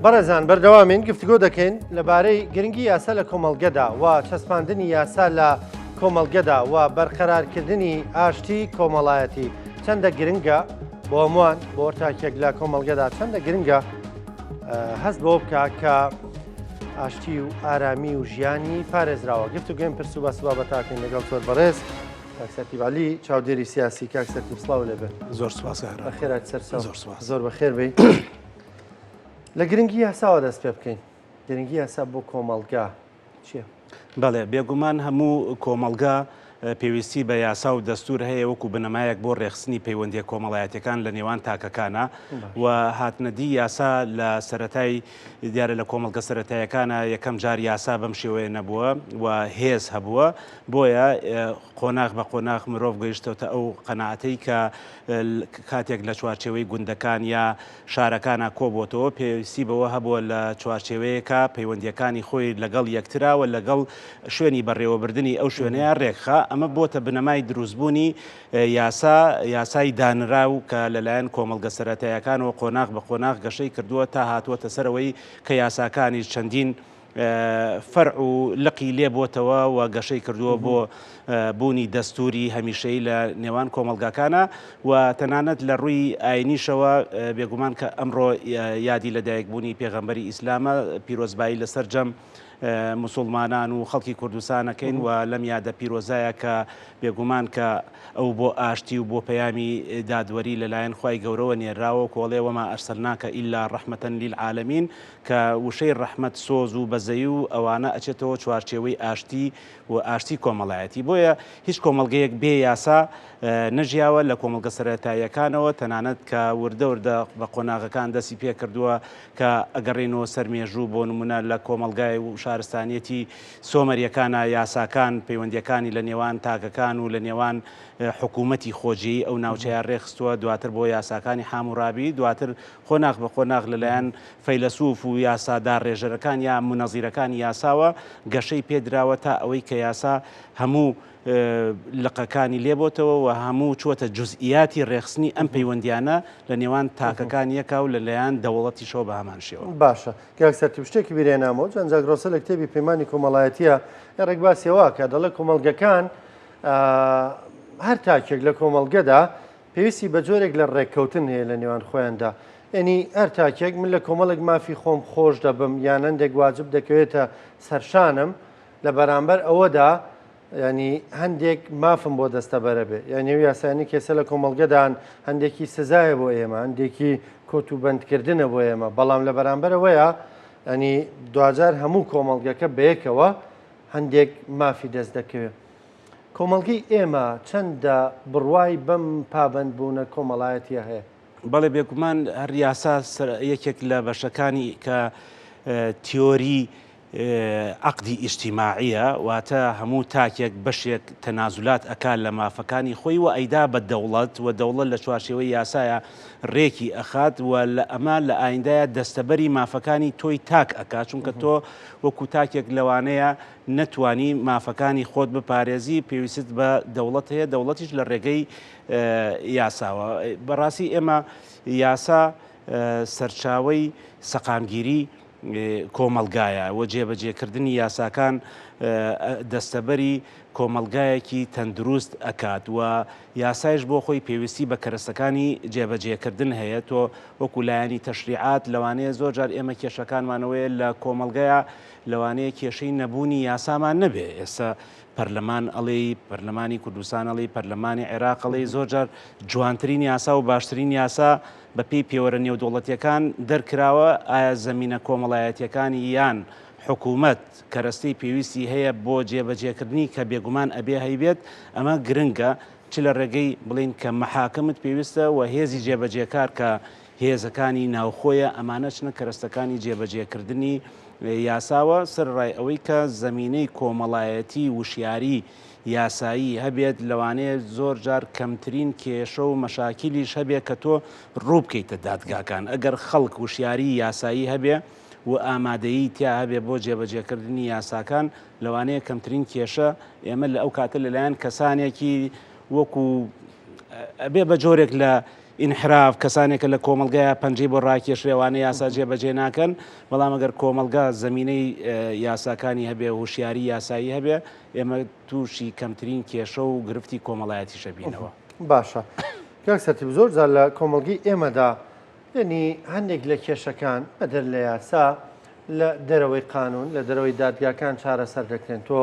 بەڕێزان بەردەوامین گفتگۆ دەکەین لەبارەی گرنگی یاسا لە کۆمەڵگەدا و چەسپاندنی یاسا لە کۆمەڵگەدا و بەرقەرارکردنی ئاشتی کۆمەڵایەتی چەندە گرنگە بۆ هەمووان بۆ تاکێک لە کۆمەڵگەدا چەندە گرنگە هەست بۆ بکە کە ئاشتی و ئارامی و ژیانی پارێزراوە گفتوگوێن پرس و باس بابەتاکەین لەگەڵ زۆر بەڕێز کاک سەرتیپ عەلی چاودێری سیاسی کاک سەرتیپ سڵاو لێبێ زۆر سپاس بەخێرات سەر زۆر سپاس زۆر بەخێر بی لە گرنگی یاساوە دەست پێ بکەین گرنگی یاسا بۆ کۆمەڵگا چییە؟ بەڵێ بێگومان هەموو کۆمەڵگا پێویستی بە یاسا و دەستور هەیە وەکو بنەمایەک بۆ ڕێکخستنی پەیوەندیە کۆمەڵایەتەکان لە نێوان تاکەکانە و هاتنەدی یاسا لە سەتای دیارە لە کۆمەڵگە سەرەتایەکانە یەکەم جار یاسا بەم شێوەیە نەبووە و هێز هەبووە بۆیە قۆناغ بە قۆناغ مرۆڤ گەیشتۆتە ئەو قەناعەتەی کە کاتێک لە چوارچێوەی گوندەکان یا شارەکانا کۆبۆتەوە پێویستی بەوە هەبووە لە چوارچێوەیەکا پەیوەندییەکانی خۆی لەگەڵ یەکترا و لەگەڵ شوێنی بەڕێوەبردنی ئەو شوێنەیا رێکخا ئەمە بۆتە بنەمای دروستبوونی یاسا یاسای دانراو کە لەلایەن کۆمەڵگە سەرەتایەکانەوە قۆناغ بە قۆناغ گەشەی کردووە تا هاتووەتە سەرەوەی کە یاساکانیش چەندین فەرع و لقی لێ بۆتەوە و گەشەی کردووە بۆ بوونی دەستووری هەمیشەیی لە نێوان کۆمەڵگاکانە و تەنانەت لە ڕووی ئاینیشەوە بێگومان کە ئەمڕۆ یادی لەدایکبوونی پێغەمبەری ئیسلامە پیرۆزبایی لە سەرجەم مسوڵمانان و خەڵکی کوردستانەکەین و لەم یادە پیرۆزایە کە بێگومان کە ئەو بۆ ئاشتی و بۆ پەیامی دادوەری لەلایەن خوای گەورەوە نێرراوە کۆڵێ وما ارسلناک الا رحمە للعالمین کە وشەی ڕەحمەت، سۆز و بەزەیی و ئەوانە ئەچێتەوە چوارچێوەی ئاشتی و ئاشتی کۆمەڵایەتی. بۆیە هیچ کۆمەڵگەیەک بێ یاسا نەژیاوە لە کۆمەڵگە سەرەتاییەکانەوە تەنانەت کە وردە وردە بە قۆناغەکان دەستی پێ کردووە کە ئەگەڕێینەوە سەر مێژوو بۆ نموونە لە کۆمەڵگای و شارستانیەتی سۆمەریەکانا یاساکان پەیوەندیەکانی لە نێوان تاکەکان و لە نێوان حکوومەتی خۆجێی ئەو ناوچەیە ڕێکخستووە دواتر بۆ یاساکانی حاموڕابی دواتر قۆناغ بە قۆناغ لەلایەن فەیلەسوف و یاساداڕێژەرەکان یا مونەزیرەکانی یاساوە گەشەی پێدراوە تا ئەوەی کە یاسا هەموو لقەکانی لێبۆتەوە و هەموو چووەتە جوزئیاتی ڕێکخستنی ئەم پەیوەندیانە لە نێوان تاکەکان یەکا و لەلایەن دەوڵەتیشەوە بە هەمان شێوە. باشە کاک سەرتیپ شتێکی بیرهێنامەوە جان جاک ڕۆسە لە کتێبی پەیمانی کۆمەڵایەتیە ڕێک باسی ئەوە ئەکات دەڵێ کۆمەڵگەکان هەر تاکێک لە کۆمەڵگەدا پێویستی بە جۆرێک لە ڕێککەوتن هەیە لە نێوان خۆیاندا یەنی هەر تاکێک من لە کۆمەڵێک مافی خۆم خۆش دەبم یان هەندێک واجب دەکەوێتە سەرشانم لە بەرامبەر ئەوەدا ینی هەندێک مافم بۆ دەستەبەرە بێ یعنی ئەو یاسایانی کێسە لە کۆمەڵگەدان هەندێکی سزایە بۆ ئێمە هەندێکی کۆت و بەندکردنە بۆ ئێمە بەڵام لە بەرامبەرەوەیە ینی دواجار هەموو کۆمەڵگەکە بەیەکەوە هەندێک مافی دەست دەکەوێت. کۆمەڵگەی ئێمە چەندە بڕوای بەم پابەندبوونە کۆمەڵایەتییە هەیە؟ بەڵێ بێگومان هەر یاسا یەکێک لە بەشەکانی کە تیۆری عەقدی ئیجتیماعیە واتە هەموو تاکێک بەشێک تەنازولات ئەکا لە مافەکانی خۆی و ئەیدا بە دەوڵەت و دەوڵەت لە چوارچێوەی یاسایە ڕێکی ئەخات و لە ئەمە لە ئایندایە دەستەبەری مافەکانی تۆی تاک ئەکا چونکە تۆ وەکو تاکێک لەوانەیە نەتوانی مافەکانی خۆت بپارێزی پێویستت بە دەوڵەت هەیە دەوڵەتیش لە ڕێگەی یاساوە بەڕاستی ئێمە یاسا سەرچاوەی سەقامگیری کۆمەڵگایە و جێبەجێکردنی یاساکان دەستەبەری کۆمەڵگایەکی تەندروست ئەکات و یاسایش بۆ خۆی پێویستی بە کەرەستەکانی جێبەجێکردن هەیە تۆ وەکو لایەنی تەشریعات لەوانەیە زۆر جار ئێمە کێشەکانمانەوەیە لە کۆمەڵگەیە لەوانەیە کێشەی نەبوونی یاسامان نەبێ ئێستا پەرلەمان ئەڵێی پەرلەمانی کوردستان ئەڵێی پەرلەمانی عێراق ئەڵێی زۆر جار جوانترین یاسا و باشترین یاسا بە پێی پێوەرە نێودەوڵەتیەکان دەرکراوە ئایا زەمینە کۆمەڵایەتیەکانی یان حکوومەت کەرەستەی پێویستی هەیە بۆ جێبەجێکردنی کە بێگومان ئەبێ هەیبێت ئەمە گرنگە چ لە ڕێگەی بڵین کە مەحاکمت پێویستە و هێزی جێبەجێکار کە هێزەکانی ناوخۆیە، ئەمانە چنە کەرەستەکانی جێبەجێکردنی یاساوە، سەرەڕای ئەوەی کە زەمینەی کۆمەڵایەتی وشیاری یاسایی هەبێت، لەوانەیە زۆر جار کەمترین کێشە و مەشاکیلیش هەبێ کە تۆ ڕوو بکەیتە دادگاکان، ئەگەر خەڵک وشیاری یاسایی هەبێ و ئامادەیی تیا هەبێ بۆ جێبەجێکردنی یاساکان، لەوانەیە کەمترین کێشە ئێمە لە ئەو کاتە لەلایەن کەسانێکی وەکو ئەبێ بە جۆرێک لە. ئینحراف، کەسانێکە لە کۆمەڵگایە پەنجەی بۆ ڕاکێشرێ ئەوانە یاسا جێبەجێ ناکەن، بەڵام ئەگەر کۆمەڵگا زەمینەی یاساکانی هەبێ، هوشیاری یاسایی هەبێ، ئێمە تووشی کەمترین کێشە و گرفتی کۆمەڵایەتیش ئەبینەوە. باشە کاک سەرتیپ زۆر جار لە کۆمەڵگەی ئێمەدا یەنی هەندێک لە کێشەکان بەدەر لە یاسا لە دەرەوەی قانون لە دەرەوەی دادگاکان چارەسەر دەکرێن تۆ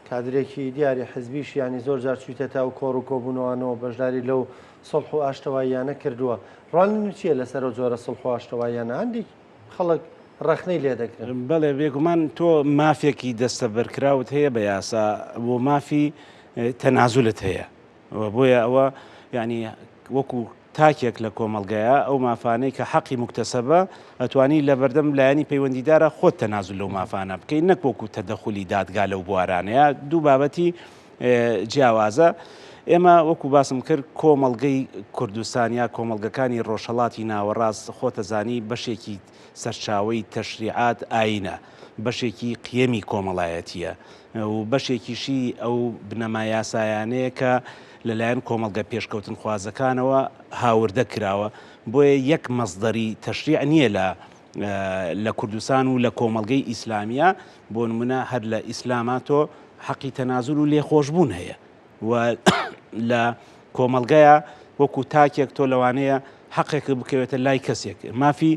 کادرێکی دیاری حزبیش یانی زۆر جار چویتەتە ئەو کۆڕ و کۆبوونەوانەوە بەشداری لەو سڵح و ئاشتەواییانە کردووە ڕوانینت چییە لەسەر ئەو جۆرە سڵح و ئاشتەواییانە هەندێک خەڵک ڕەخنەی لێ دەگرن. بەڵێ بێگومان تۆ مافێکی دەستەبەرکراوت هەیە بە یاسا و مافی تەنازولت هەیە و بۆیە ئەوە یعنی وەکو تاکێک لە کۆمەڵگایە ئەو مافانەی کە حەقی موکتەسەبە ئەتوانی لە بەردەم لایەنی پەیوەندیدارا خۆت تەنازول لەو مافانە بکەی نەک وەکو تەدەخولی دادگا لەو بوارانەیە دوو بابەتی جیاوازە. ئێمە وەکو باسم کرد کۆمەڵگەی کوردستان یا کۆمەڵگەکانی ڕۆژهەڵاتی ناوەڕاست خۆتەزانی بەشێکی سەرچاوەی تەشریعات ئاینە بەشێکی قیەمی کۆمەڵایەتیە و بەشێکیشی ئەو بنەما یاسایانەیە کە لەلایەن کۆمەڵگە پێشکەوتنخوازەکانەوە هاوردە کراوە، بۆیە یەک مەسدەری تەشریع نییە لە لە کوردستان و لە کۆمەڵگەی ئیسلامیە، بۆ نمونە هەر لە ئیسلاما تۆ حەقی تەنازول و لێخۆشبوون هەیە و لە کۆمەڵگەیە وەکو تاکێک تۆ لەوانەیە حەقێک بکەوێتە لای کەسێک مافی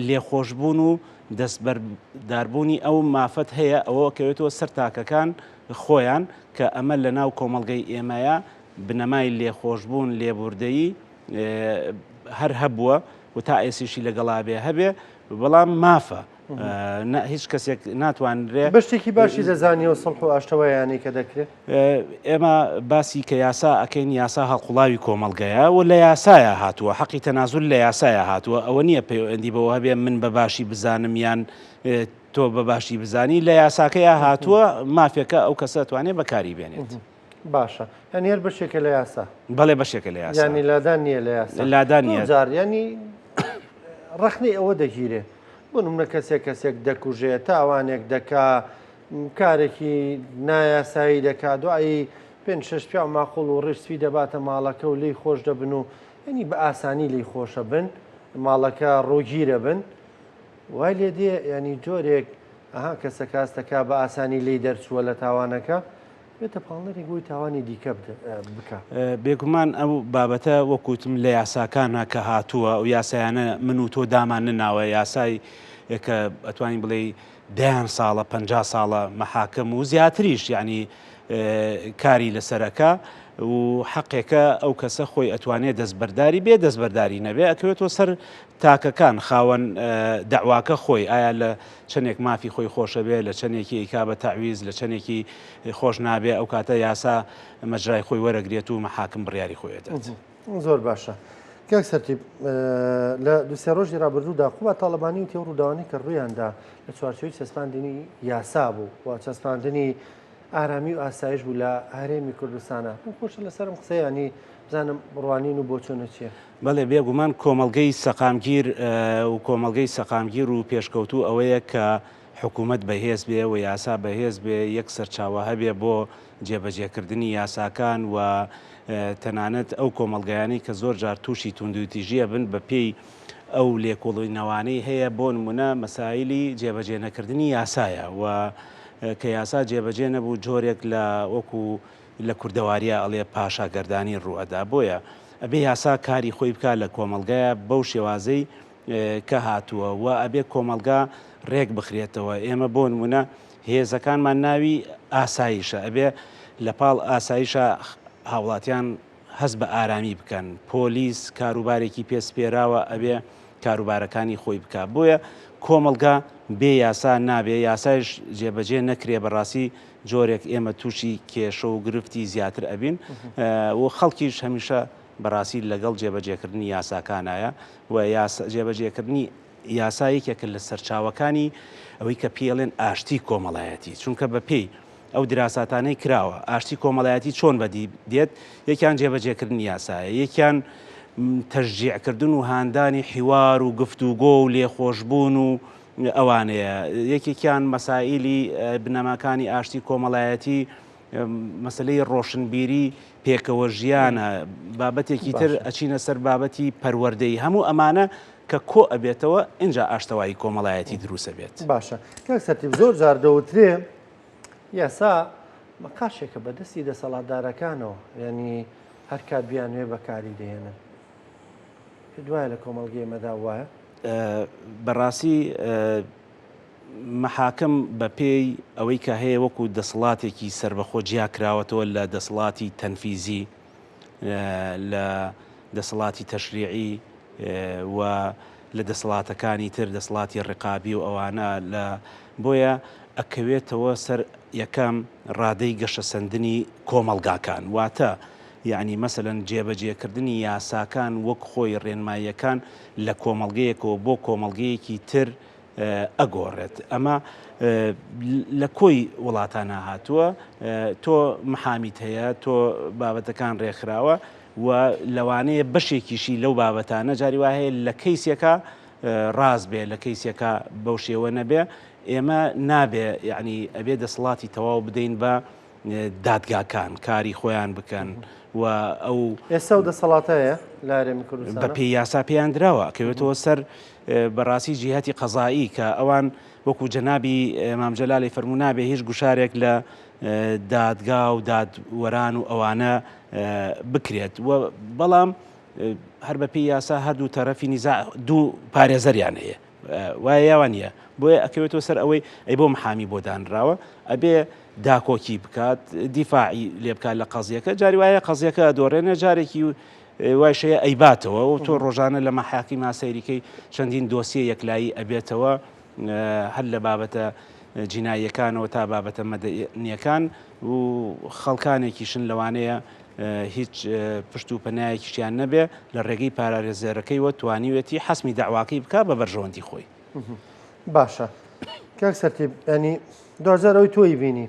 لێخۆشبوون و دەستبەرداربوونی ئەو مافەت هەیە ئەوە کەوێتەوە سەر تاکەکان خۆیان کە ئەمە لە ناو کۆمەڵگەی ئێمەیە بنەمای لێخۆشبوون لێبوردەیی هەر هەبووە و تا ئێسیشی لەگەڵا بێ هەبێ بەڵام مافە هیچ کەسێک ناتوانرێ بە شتێکی باشی دەزانیەوە سڵح و ئاشتەوایانەی کە دەکرێت ئێمە باسی کە یاسا ئەکەین یاسا هەڵقوڵاوی کۆمەڵگەیە و لە یاسایە هاتووە حەقی تەنازول لە یاسایە هاتووە ئەوە نییە پەیوەندی بەوە هەبێ من بە باشی بزانم یان تۆ بە باشی بزانی لە یاساکەیا هاتووە مافێکە ئەو کەسە توانێت بەکاری بێنێت. باشە یانی هەر بەشێکە لە یاسا. بەڵێ بەشێکە لە یاسا. یانی لادان نییە لە یاسا. لادان نییە. جار یانی ڕەخنەی ئەوە دەگیرێ بۆ نمونە کەسێک کەسێک دەکوژێ تاوانێک دەکا کارێکی نایاسایی دەکا دوایی پێنج شەش پیاو ماقوڵ و ڕیش سپی دەباتە ماڵەکە و لێی خۆش دەبن و یانی بە ئاسانی لێی خۆشە بن ماڵەکە ڕووگیرە بن وای لێ دێ یانی جۆرێک ئەها کەسەکە هەستەکا بە ئاسانی لێی دەرچووە لە تاوانەکە بێتە پاڵنەرێک بۆی تاوانی دیکە بکا. بێگومان ئەو بابەتە وەک وتم لە یاساکانە کە هاتووە ئەو یاسایانە من و تۆ دامان نەناوە یاسای کە ئەتوانین بڵێی دەیان ساڵە 50 ساڵە مەحاکم و زیاتریش یعنی کاری لەسەرەکە و حەقێکە ئەو کەسە خۆی ئەتوانێت دەستبەرداری بێ دەستبەرداری نەبێ ئەکەوێتەوە سەر تاکەکان خاوەن دەعواکە خۆی ئایا لە چەندێک مافی خۆی خۆشەبێ لە چەندێکی ئیکا بە تەعویز لە چەندێکی خۆش نابێ ئەو کاتە یاسا مەجرای خۆی وەرەگرێت و مەحاکم بڕیاری خۆی ئەدات. زۆر باشە کاک سەرتیپ لە دوسێ ڕۆژی ڕابردوودا قوباد تاڵەبانی وتی ئەو ڕووداوانەی کە ڕوویاندا لە چوارچێوەی چەسپاندنی یاسا بوو و چەسپاندنی ئارامی و ئاسایش بوو لە هەرێمی کوردستانە پێم خۆشە لەسەرم قسەیانی بزانم ڕوانین و بۆچوونت چییە؟ بەڵێ بێگومان کۆمەڵگەی سەقامگیر و کۆمەڵگەی سەقامگیر و پێشکەوتوو ئەوەیە کە حکوومەت بەهێز بێ و یاسا بەهێز بێ یەک سەرچاوە هەبێ بۆ جێبەجێکردنی یاساکان و تەنانەت ئەو کۆمەڵگایانەی کە زۆر جار تووشی توندوتیژی ئەبن بە پێی ئەو لێکۆڵینەوانەی هەیە بۆ نمونە مەسایلی جێبەجێ نەکردنی یاسایە و کە یاسا جێبەجێ نەبوو جۆرێک لە وەکو لە کوردەواریا ئەڵێ پاشا گەردانی ڕوو ئەدا بۆیە ئەبێ یاسا کاری خۆی بکا لە کۆمەڵگایە بەو شێوازەی کە هاتووە و ئەبێ کۆمەڵگا ڕێک بخرێتەوە ئێمە بۆ نمونە هێزەکانمان ناوی ئاسایشە ئەبێ لە پاڵ ئاسایشە هاوڵاتیان هەست بە ئارامی بکەن پۆلیس کاروبارێکی پێ سپێراوە ئەبێ کاروبارەکانی خۆی بکا بۆیە کۆمەڵگا بێ یاسا نابێ یاسایش جێبەجێ نەکرێ بەڕاستی جۆرێک ئێمە تووشی کێشە و گرفتی زیاتر ئەبین و خەڵکیش هەمیشە بەڕاستی لەگەڵ جێبەجێکردنی یاساکانایە و جێبەجێکردنی یاسا یەکێکە لە سەرچاوەکانی ئەوەی کە پێڵێن ئاشتی کۆمەڵایەتی چونکە بە پێی ئەو دراساتانەی کراوە ئاشتی کۆمەڵایەتی چۆن بەدی دێت یەکیان جێبەجێکردنی یاسایە یەکیان تەشجیعکردن و هاندانی حیوار و گفتوگۆ و لێخۆشبوون و ئەوانەیە یەکێکیان مەسائیلی بنەماکانی ئاشتی کۆمەڵایەتی. مەسلەی ڕۆشنبیری پێکەوە ژیانە بابەتێکی تر ئەچینە سەر بابەتی پەروەردەی هەموو ئەمانە کە کۆ ئەبێتەوە ئینجا ئاشتەوایی کۆمەڵایەتی دروست ئەبێت. باشە کاک سەرتیپ زۆر جار دەوترێ یاسا مەقاشێکە بە دەستی دەسەڵاتدارەکانەوە یعنی هەر کات بیانوێ بەکاری دەهێنن پێت وایە لە کۆمەڵگەی ئێمەدا وایە؟ بەڕاستی مەحاکم بە پێی ئەوەی کە هەیە وەکو دەسەڵاتێکی سەربەخۆ جیا کراوەتەوە لە دەسەڵاتی تەنفیزی لە دەسەڵاتی تەشریعی و لە دەسەڵاتەکانی تر دەسەڵاتی ڕقابی و ئەوانە لە بۆیە ئەکەوێتەوە سەر یەکەم ڕادەی گەشەسەندنی کۆمەڵگاکان واتە یعنی مەسەلەن جێبەجێکردنی یاساکان وەک خۆی ڕێنماییەکان لە کۆمەڵگەیەکەوە بۆ کۆمەڵگەیەکی تر ئەگۆڕێت ئەمە لە کۆی وڵاتانە هاتووە تۆ محامیت هەیە تۆ بابەتەکان ڕێکخراوە و لەوانەیە بەشێکیشی لەو بابەتانە جاری وا هەیە لە کەیسێکا ڕاست بێ لە کەیسێکا بەو شێوە نەبێ ئێمە نابێ یعنی ئەبێ دەسەڵاتی تەواو بدەین بە دادگاکان کاری خۆیان بکەن و ئەو ئێستا و دەسەڵاتە هەیە لە هەرێمی کوردستان بە پێی یاسا پێیان دراوە کەوێتەوە سەر بەڕاستی جیهەتی قەزایی کە ئەوان وەکو جەنابی مام جەلالی فەرموو نابێ هیچ گوشارێک لە دادگا و دادوەران و ئەوانە بکرێت و بەڵام هەر بە پێی یاسا هەردوو تەرەفی نیزا دوو پارێزەریان هەیە وایە یا وانە بۆیە ئەکەوێتەوە سەر ئەوەی ئەی بۆ محامی بۆ دانراوە ئەبێ داکۆکی بکات دیفاعی لێ بکات لە قەزیەکە جاری وایە قەزیەکە دۆڕێنێ جارێکی وایشەیە ئەیباتەوە و تۆ ڕۆژانە لە مەحاکیما سەیریکەی چەندین دۆسیە یەکلایی ئەبێتەوە هەر لە بابەتە جیناییەکانەوە تا بابەتە مەدەنیەکان و خەڵکانێکیشن لەوانەیە هیچ پشت و پەنایەکیشیان نەبێ لە ڕێگەی پارارێزەرەکەیوە توانیوێتی حەسمی دەعواکەی بکا بە بەرژەوەندی خۆی. باشە کاک سەرتیپ ینی دواجار ئەوی تۆی بینی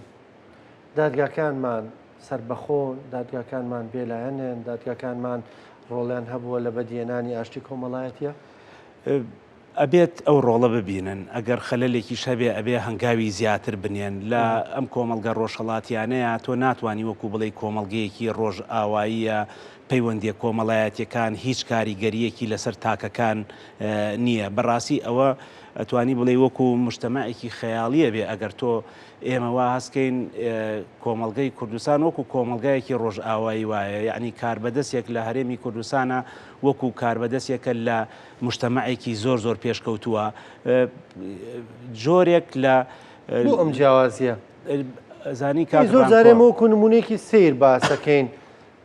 دادگاکانمان سەربەخۆن، دادگاکانمان بێلایەنن، دادگاکانمان ڕۆڵیان هەبووە لە بەدیهێنانی ئاشتی کۆمەڵایەتیە؟ ئەبێت ئەو ڕۆڵە ببینن، ئەگەر خەلەلێکیش هەبێ ئەبێ هەنگاوی زیاتر بنێن، لە ئەم کۆمەڵگە ڕۆژهەڵاتیانەیا تۆ ناتوانی وەکو بڵێی کۆمەڵگەیەکی ڕۆژئاواییە پەیوەندیە کۆمەڵایەتیەکان هیچ کاریگەریەکی لەسەر تاکەکان نییە، بەڕاستی ئەوە ئەتوانی بڵێی وەکو مجتەمەعێکی خەیاڵیە بێ ئەگەر تۆ ئێمە وا هەست کەین کۆمەڵگەی کوردستان وەکو کۆمەڵگایەکی ڕۆژئاوایی وایە، یەعنی کاربەدەستێک لە هەرێمی کوردستانە وەکو کاربەدەستێکە لە مجتەمەعێکی زۆر زۆر پێشکەوتووە جۆرێک لە بۆ ئەم جیاوازیە زانی کاک زۆر جارێ وەکو نمونەیەکی سەیر باسەکەین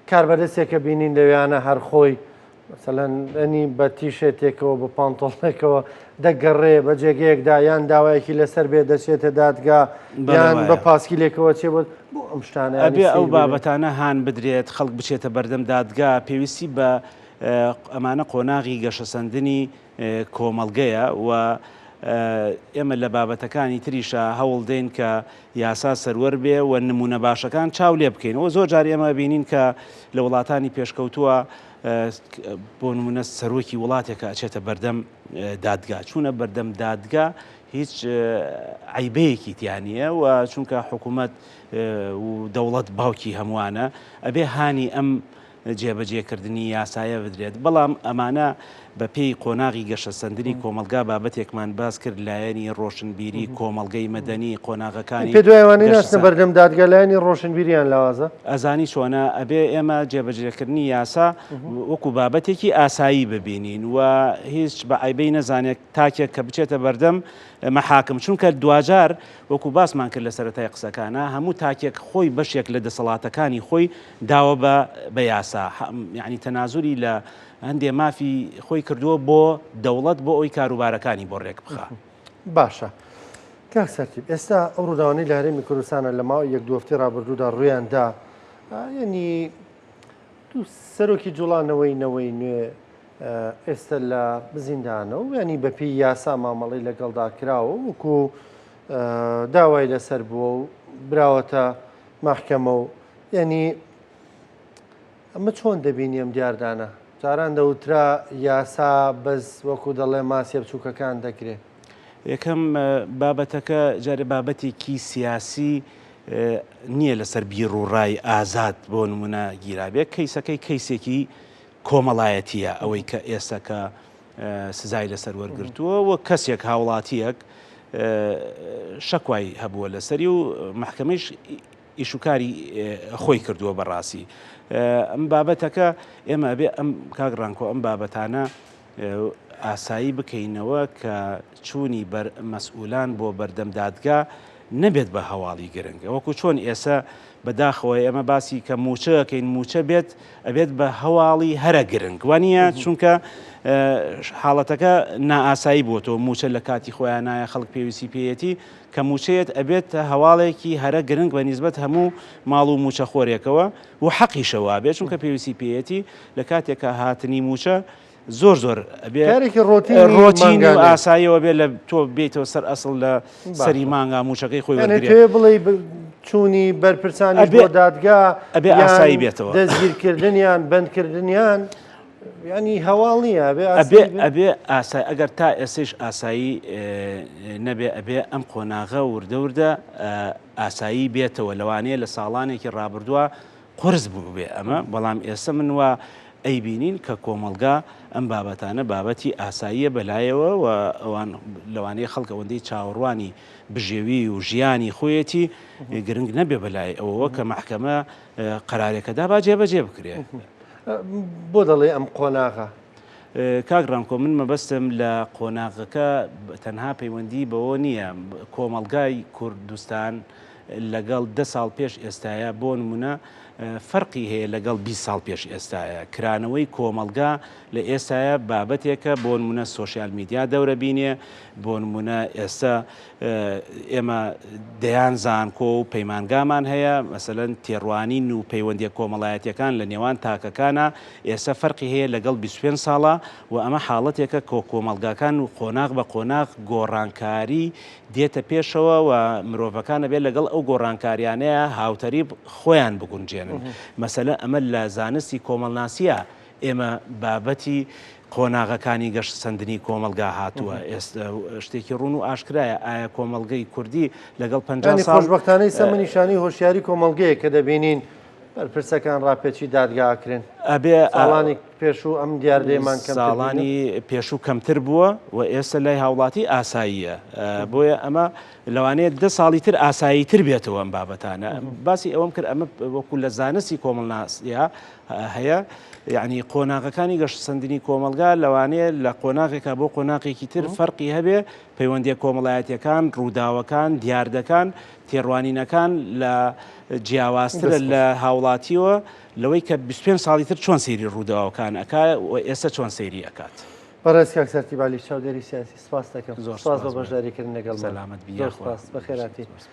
کاربەدەستێکە بینین لەویانە هەر خۆی مەسەلەن ئەنی بە تیشێتێکەوە بە پانتۆڵێکەوە دەگەڕێ بە جێگەیەکدا یان داوایەکی لەسەر بێ دەچێتە دادگا یان بە پاسکیلێکەوە چێ بۆ بۆ ئەم شتانە ئەبێ ئەو بابەتانە هان بدرێت خەڵک بچێتە بەردەم دادگا پێویستی بە ئەمانە قۆناغی گەشەسەندنی کۆمەڵگەیە و ئێمە لە بابەتەکانی تریشا هەوڵ دەین کە یاسا سەروەر بێ و نمونە باشەکان چاو لێ بکەین و زۆر جار ئێمە بینین کە لە وڵاتانی پێشکەوتووە بۆ نمونە سەرۆکی وڵاتێکە ئەچێتە بەردەم دادگا چوونە بەردەم دادگا هیچ عیبەیەکی تیانە و چونکە حکوومەت و دەوڵەت باوکی هەمووانە ئەبێ هانی ئەم جێبەجێکردنی یاسایە بدرێت، بەڵام ئەمانە بە پێی قۆناغی گەشەسەندنی کۆمەڵگا بابەتێکمان باس کرد لایەنی ڕۆشنبیری کۆمەڵگەی مەدەنی قۆناغەکانی پێت وایە ئەوانەی ناچنە بەردەم دادگا لایەنی ڕۆشنبیریان لاوازە؟ ئەزانی چۆنە ئەبێ ئێمە جێبەجێکردنی یاسا وەکو بابەتێکی ئاسایی ببینین و هیچ بە عەیبەی نەزانێت تاکێک کە بچێتە بەردەم مەحاکم چونکە دواجار وەکو باسمان کرد لە سەرەتای قسەکانا هەموو تاکێک خۆی بەشێک لە دەسەڵاتەکانی خۆی داوە بە بە یاسا یعنی تەنازولی لە هەندێ مافی خۆی کردووە بۆ دەوڵەت بۆ ئەوی کاروبارەکانی بۆ ڕێک بخا. باشە کاک سەرتیپ ئێستا ئەو ڕووداوانەی لە هەرێمی کوردستانە لە ماوەی یەک دوو هەفتەی ڕابردوودا ڕوویان دا یعنی دوو سەرۆکی جوڵانەوەی نەوەی نوێ ئێستا لە زیندانە و ینی بەپێی یاسا مامەڵەی لەگەڵدا کراوە وەکو داوای لەسەر بووە و براوەتە مەحکەمە و یعنی ئەمە چۆن دەبینی ئەم دیاردانە جاران دەوترا یاسا بەس وەکو دەڵێ ماسیە بچووکەکان دەکرێ یەکەم بابەتەکە جارێ بابەتێکی سیاسی. نییە لەسەر بیر و ڕای ئازاد بۆ نمونە گیرابێت کەیسەکەی کەیسێکی کۆمەڵایەتیە ئەوەی کە ئێستا کە سزای لەسەر وەرگرتووە و کەسێک هاوڵاتیەک شەکوای هەبووە لەسەری و محکمەیش ئیشوکاری خۆی کردووە بەڕاستی ئەم بابەتەکە ئێمە ئەبێ ئەم کاک ڕانکۆ ئەم بابەتانە ئاسایی بکەینەوە کە چوونی بەر مەسئولان بۆ بەردەم دادگا نەبێت بە هەواڵی گرنگ وەکو چۆن ئێسە بەداخەوە ئێمە باسی کە موچەکەین موچە بێت ئەبێت بە هەواڵی هەرە گرنگ وانە چونکە حاڵەتەکە نائاسایی بۆتەوە موچە لە کاتی خۆیان نایە خەڵک پێویستی پێیەتی کە موچەیەت ئەبێت هەواڵێکی هەرە گرنگ بە نیزبەت هەموو ماڵ و موچەخۆرێکەوە و حەقیشە وابێت چونکە پێویستی پێیەتی لە کاتێکا هاتنی موچە زۆر زۆر ئەبێ کارێکی ڕۆتینی ڕۆتینی و مانگانەیە. ئاساییەوە بێ لە تۆ بێیتەوە سەر ئەسڵ لە سەری باشە. مانگا موچەکەی خۆی یعنی وەرگرێ. تۆ بڵێی ب- چوونی بەرپرسانیش ئەبێ بۆ دادگا ئەبێ یان ئاسایی بێتەوە. دەستگیرکردنیان بەندکردنیان یعنی هەواڵ نییە ئەبێ ئەبێ ئاسایی بێ. ئەبێ ئاسای ئەگەر تا ئێسەیش ئاسایی نەبێ ئەبێ ئەم قۆناغە وردە وردە ئاسایی بێتەوە لەوانەیە لە ساڵانێکی ڕابردووە قورس بووبێ ئەمە، بەڵام ئێستا من وا ئەیبینین کە کۆمەڵگا ئەم بابەتانە بابەتی ئاساییە بەلایەوە و ئەوان لەوانەیە خەڵک ئەوەندەی چاوەڕوانی بژێوی و ژیانی خۆیەتی گرنگ نەبێ بەلای ئەوەوە کە مەحکەمە قەرارێکە دا با جێبەجێ بکرێ. بۆ دەڵێی ئەم قۆناغە؟ کاک ڕامکۆ من مەبەستم لە قۆناغەکە تەنها پەیوەندی بەوە نییە کۆمەڵگای کوردستان لەگەڵ دە ساڵ پێش ئێستایا بۆ نمونە فەرقی هەیە لەگەڵ 20 ساڵ پێش ئێستایا کرانەوەی کۆمەڵگا لە ئێستایا بابەتێکە بۆ نمونە سۆشیال میدیا دەورە بینێ بۆ نمونە ئێستا ئێمە دەیان زانکۆ و پەیمانگامان هەیە مەسەلەن تێڕوانین و پەیوەندیە کۆمەڵایەتیەکان لە نێوان تاکەکانە ئێستا فەرقی هەیە لەگەڵ 25 ساڵە و ئەمە حاڵەتێکە کۆ کۆمەڵگاکان و قۆناغ بە قۆناغ گۆڕانکاری دێتە پێشەوە و مرۆڤەکان ئەبێت لەگەڵ ئەو گۆڕانکاریانەیا هاوتەریب خۆیان بگونجێنن. مەسەلەن ئەمە لە زانستی کۆمەڵناسییا ئێمە بابەتی قۆناغەکانی گەشەسەندنی کۆمەڵگا هاتووە. ئێستا شتێکی ڕوون و ئاشکرایە ئایا کۆمەڵگەی کوردی لەگەڵ 50 یانی ساڵ خۆشبەختانە ئیستا من نیشانەی هۆشیاری کۆمەڵگەیە کە دەبینین بەرپرسەکان ڕاپێچی دادگا ئەکرێن. ئەبێ ساڵانی پێشوو ئەم دیاردەیەمان کەمتر بینی. ساڵانی پێشوو کەمتر بووە و ئێستا لای هاوڵاتی ئاساییە بۆیە ئەمە لەوانەیە دە ساڵی تر ئاسایی تر بێتەوە ئەم بابەتانە باسی ئەوەم کرد ئەمە وەکو لە زانستی کۆمەڵناسیا هەیە یعنی قۆناغەکانی گەشتسەندنی کۆمەڵگا لەوانەیە لە قۆناغێکا بۆ قۆناغێکی تر فەرقی هەبێ پەیوەندیە کۆمەڵایەتیەکان ڕووداوەکان دیاردەکان تێڕوانینەکان لە جیاوازترە لە هاوڵاتیەوە لەوەی کە 25 ساڵی تر چۆن سەیری ڕووداوەکان ئەکا و ئێستا چۆن سەیری ئەکات. بەڕێز کاک سەرتیب عەلی چاودێری سیاسی سپاست دەکەم زۆر سپاس بۆ سپاس بەشداریکردن لەگەڵمان سەلامەت بی زۆر یاخوا سپاس بەخێرهاتی. زۆر سپاس.